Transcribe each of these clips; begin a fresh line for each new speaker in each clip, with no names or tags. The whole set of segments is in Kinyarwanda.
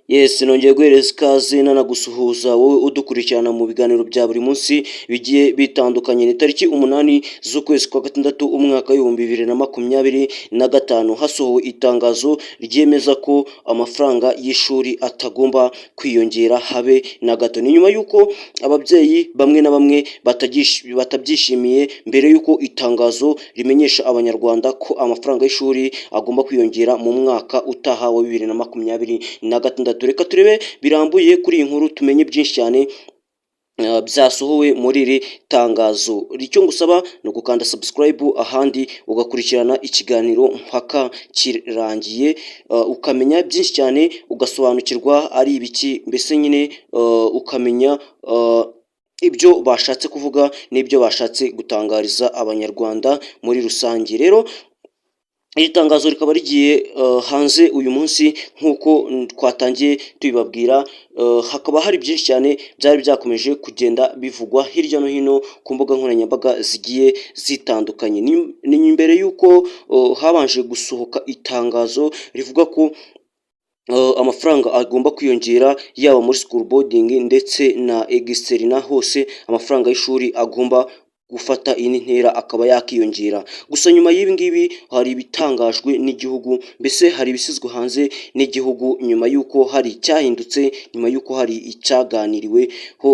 Yes, nongeye guhereza ikaze nanagusuhuza wowe udukurikirana mu biganiro bya buri munsi bigiye bitandukanye. Ni tariki 8 z'ukwezi kwa gatandatu, umwaka w'2025, hasohowe itangazo ryemeza ko amafaranga y'ishuri atagomba kwiyongera habe na gato. Ni nyuma y'uko ababyeyi bamwe na bamwe batabyishimiye mbere y'uko itangazo rimenyesha Abanyarwanda ko amafaranga y'ishuri agomba kwiyongera mu mwaka utaha wa 2026. Reka turebe birambuye kuri iyi nkuru, tumenye byinshi cyane byasohowe muri iri tangazo. Icyo ngusaba ni ugukanda subscribe, ahandi ugakurikirana ikiganiro mpaka kirangiye, ukamenya byinshi cyane, ugasobanukirwa ari ibiki mbese nyine, ukamenya ibyo bashatse kuvuga n'ibyo bashatse gutangariza Abanyarwanda muri rusange. Rero iri tangazo rikaba rigiye hanze uyu munsi nk'uko twatangiye tubibabwira, hakaba hari byinshi cyane byari byakomeje kugenda bivugwa hirya no hino ku mbuga nkoranyambaga zigiye zitandukanye. Ni mbere y'uko habanje gusohoka itangazo rivuga ko amafaranga agomba kwiyongera, yaba muri school boarding ndetse na externat, hose amafaranga y'ishuri agomba gufata indi ntera, akaba yakiyongera. Gusa nyuma y'ibi ngibi hari ibitangajwe n'igihugu, mbese hari ibishyizwe hanze n'igihugu nyuma y'uko hari icyahindutse, nyuma y'uko hari icyaganiriweho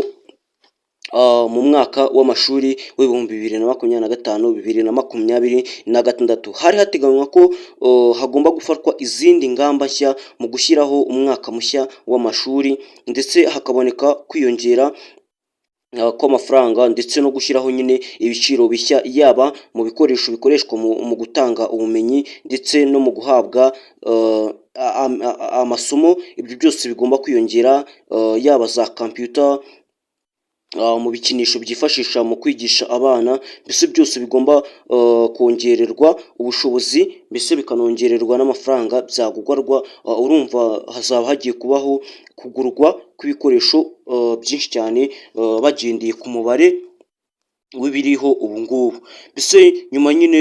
mu mwaka w'amashuri w'2025, 2026. Hari hateganywa ko hagomba gufatwa izindi ngamba nshya mu gushyiraho umwaka mushya w'amashuri, ndetse hakaboneka kwiyongera kw'amafaranga, ndetse no gushyiraho nyine ibiciro bishya, yaba mu bikoresho bikoreshwa mu gutanga ubumenyi ndetse no mu guhabwa amasomo. Ibyo byose bigomba kwiyongera, yaba za computer, mu bikinisho byifashisha mu kwigisha abana, mbese byose bigomba kongererwa ubushobozi, mbese bikanongererwa n'amafaranga byagurwa. Urumva hazaba hagiye kubaho kugurwa kw'ibikoresho byinshi cyane bagendeye ku mubare w'ibiriho ubu ngubu. Mbese nyuma nyine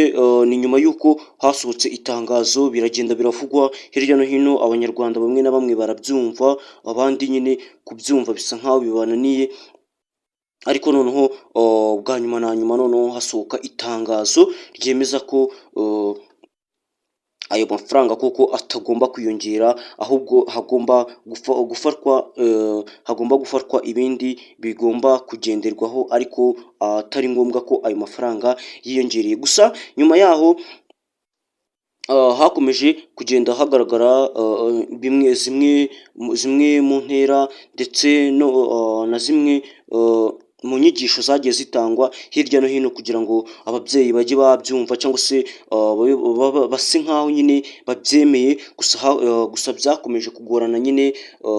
ni nyuma y'uko hasohotse itangazo, biragenda biravugwa hirya no hino, Abanyarwanda bamwe na bamwe barabyumva, abandi nyine kubyumva bisa nk'aho bibananiye, ariko noneho bwa nyuma na nyuma noneho hasohoka itangazo ryemeza ko ayo mafaranga koko atagomba kwiyongera, ahubwo hagomba gufatwa ibindi bigomba kugenderwaho, ariko atari ngombwa ko ayo mafaranga yiyongereye. Gusa nyuma yaho hakomeje kugenda hagaragara bimwe zimwe mu ntera ndetse na zimwe mu nyigisho zagiye zitangwa hirya no hino kugira ngo ababyeyi bajye babyumva cyangwa se base nk'aho nyine babyemeye. Gusa byakomeje kugorana nyine,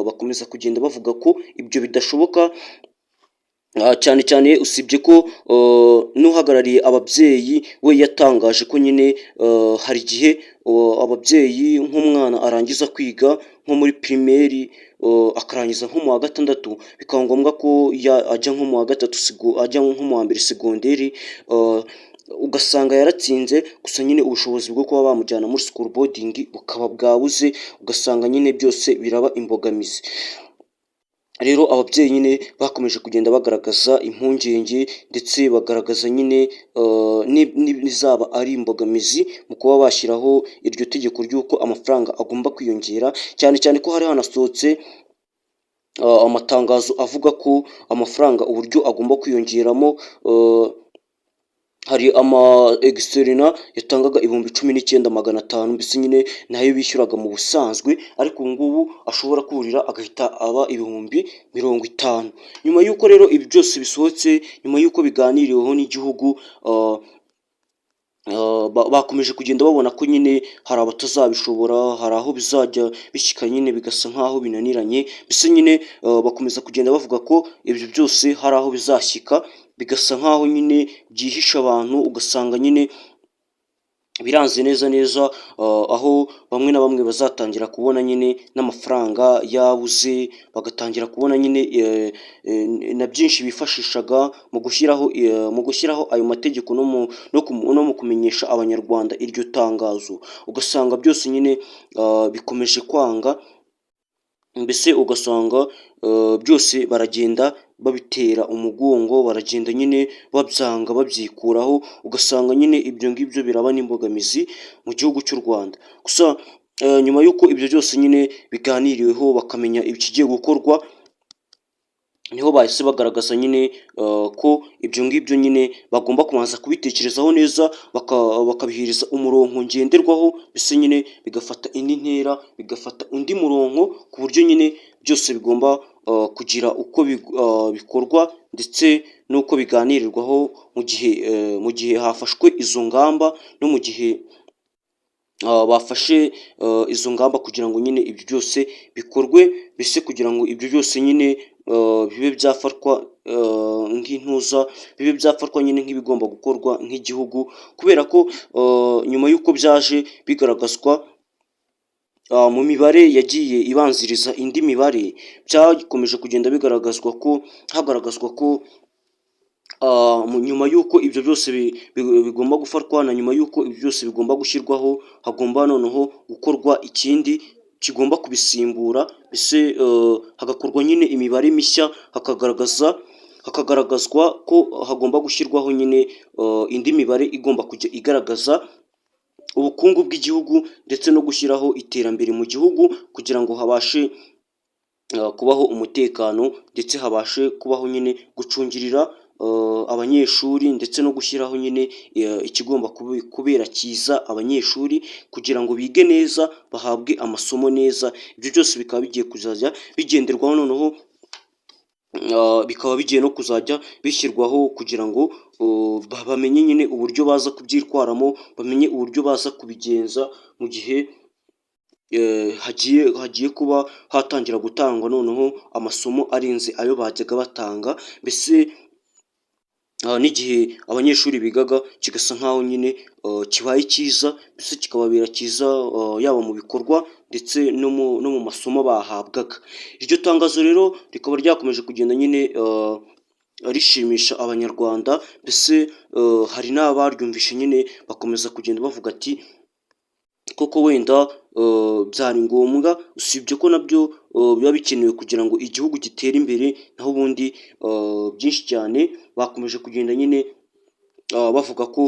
bakomeza kugenda bavuga ko ibyo bidashoboka, cyane cyane usibye ko n'uhagarariye ababyeyi we yatangaje ko nyine hari igihe ababyeyi, nk'umwana arangiza kwiga nko muri primaire, akarangiza nko mu wa gatandatu, bikaba ngombwa ko ajya nko mu wa gatatu, ajya nko mu wa mbere segonderi, ugasanga yaratsinze, gusa nyine ubushobozi bwo kuba bamujyana muri school boarding bukaba bwabuze, ugasanga nyine byose biraba imbogamizi. Rero ababyeyi nyine bakomeje kugenda bagaragaza impungenge, ndetse bagaragaza nyine n'izaba ari imbogamizi mu kuba bashyiraho iryo tegeko ry'uko amafaranga agomba kwiyongera, cyane cyane ko hari hanasohotse amatangazo avuga ko amafaranga uburyo agomba kwiyongeramo, hari ama externat yatangaga 19,500, mbese nyine nayo bishyuraga mu busanzwe, ariko ubu ngubu ashobora kurira agahita aba 50,000. Nyuma y'uko rero ibi byose bisohotse, nyuma y'uko biganiriweho n'igihugu, bakomeje kugenda babona ko nyine hari abatazabishobora, hari aho bizajya bishyika nyine bigasa nk'aho binaniranye, mbese nyine bakomeza kugenda bavuga ko ibyo byose hari aho bizashyika bigasa nk'aho nyine byihishe abantu, ugasanga nyine biranze neza neza, aho bamwe na bamwe bazatangira kubona nyine n'amafaranga yabuze, bagatangira kubona nyine na byinshi bifashishaga mu gushyiraho ayo mategeko no mu kumenyesha Abanyarwanda iryo tangazo, ugasanga byose nyine bikomeje kwanga. Mbese ugasanga byose baragenda babitera umugongo, baragenda nyine babyanga, babyikuraho, ugasanga nyine ibyo ngibyo biraba n'imbogamizi mu gihugu cy'u Rwanda. Gusa nyuma y'uko ibyo byose nyine biganiriweho, bakamenya ikigiye gukorwa, niho bahise bagaragaza nyine ko ibyo ngibyo nyine bagomba kubanza kubitekerezaho neza, bakabihereza umurongo ngenderwaho, mbese nyine bigafata indi ntera, bigafata undi murongo, ku buryo nyine byose bigomba kugira uko bikorwa ndetse n'uko biganirirwaho mu gihe hafashwe izo ngamba no mu gihe bafashe izo ngamba kugira ngo nyine ibyo byose bikorwe, mbese kugira ngo ibyo byose nyine bibe byafatwa nk'intuza, bibe byafatwa nyine nk'ibigomba gukorwa nk'igihugu, kubera ko nyuma y'uko byaje bigaragazwa mu mibare yagiye ibanziriza indi mibare, byakomeje kugenda bigaragazwa ko hagaragazwa ko nyuma y'uko ibyo byose bigomba gufatwa na nyuma y'uko ibyo byose bigomba gushyirwaho, hagomba noneho gukorwa ikindi kigomba kubisimbura, mbese hagakorwa nyine imibare mishya, hakagaragazwa ko hagomba gushyirwaho nyine indi mibare igomba kujya igaragaza ubukungu bw'igihugu ndetse no gushyiraho iterambere mu gihugu, kugira ngo habashe kubaho umutekano ndetse habashe kubaho nyine gucungirira abanyeshuri ndetse no gushyiraho nyine ikigomba kubera cyiza abanyeshuri kugira ngo bige neza, bahabwe amasomo neza. Ibyo byose bikaba bigiye kuzajya bigenderwaho, noneho bikaba bigiye no kuzajya bishyirwaho kugira ngo bamenye nyine uburyo baza kubyitwaramo, bamenye uburyo baza kubigenza mu gihe hagiye kuba hatangira gutangwa noneho amasomo arenze ayo bajyaga batanga, mbese n'igihe abanyeshuri bigaga kigasa nkaho nyine kibaye cyiza, mbese kikababera cyiza yaba mu bikorwa ndetse no mu masomo bahabwaga. Iryo tangazo rero rikaba ryakomeje kugenda nyine rishimisha Abanyarwanda, mbese hari n'abaryumvishe nyine bakomeza kugenda bavuga ati: "Koko wenda byari ngombwa," usibye ko nabyo biba bikenewe kugira ngo igihugu gitere imbere. Naho ubundi byinshi cyane bakomeje kugenda nyine bavuga ko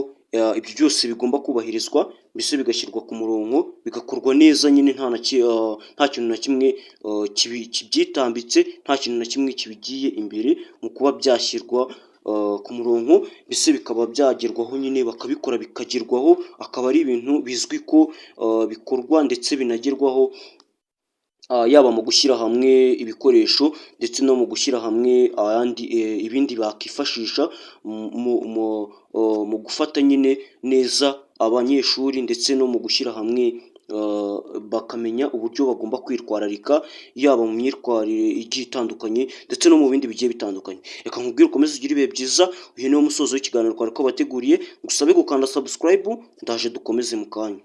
ibyo byose bigomba kubahirizwa, mbese bigashyirwa ku murongo, bigakorwa neza nyine nta kintu na kimwe kibyitambitse, nta kintu na kimwe kibigiye imbere mu kuba byashyirwa ku murongo, mbese bikaba byagerwaho nyine, bakabikora bikagerwaho, akaba ari ibintu bizwi ko bikorwa ndetse binagerwaho, yaba mu gushyira hamwe ibikoresho ndetse no mu gushyira hamwe ayandi ibindi bakifashisha mu gufata nyine neza abanyeshuri, ndetse no mu gushyira hamwe bakamenya uburyo bagomba kwitwararika, yaba mu myitwarire igiye itandukanye ndetse no mu bindi bigiye bitandukanye. Reka nkubwire ukomeze ugire ibihe byiza. Uyu niwo musozo w'ikiganiro twari twabateguriye. Ngusabe gukanda subscribe, ndaje dukomeze mu kanya.